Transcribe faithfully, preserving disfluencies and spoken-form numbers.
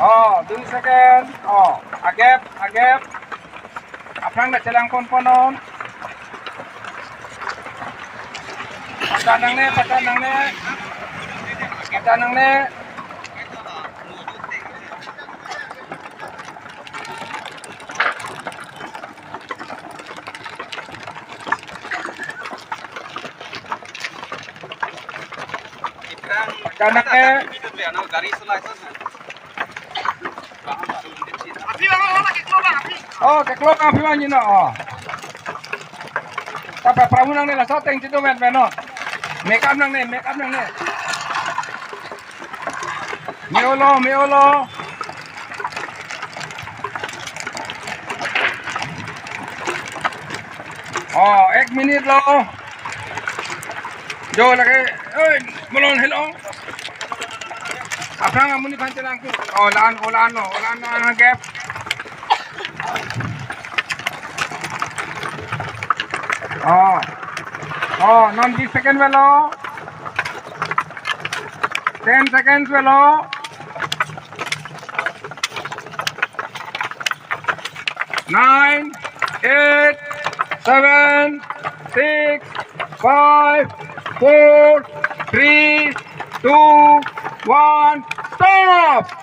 Oh, dui second. Oh, agap, agap. Aphrang ta chelang ponpon non. Pata nangne, pata nangne. Pata nangne. Pata nangne. Oh, keklok aphi ma nino. Oh. Ta paprang nangne, laso ateng chedovet meno. Make up nangne, make up nangne. Me-olo, me-olo. Oh, ek minute lo. Jo lake, oi, malom helo. Aphrang amonit aphan chelang tu. Oh, la-an, oh, la-an lo, oh, la-an, la-an gap. Oh. Oh, non bis second avelo. Ten seconds avelo. Nine, eight, seven, six, five, four, three, two, one, stop!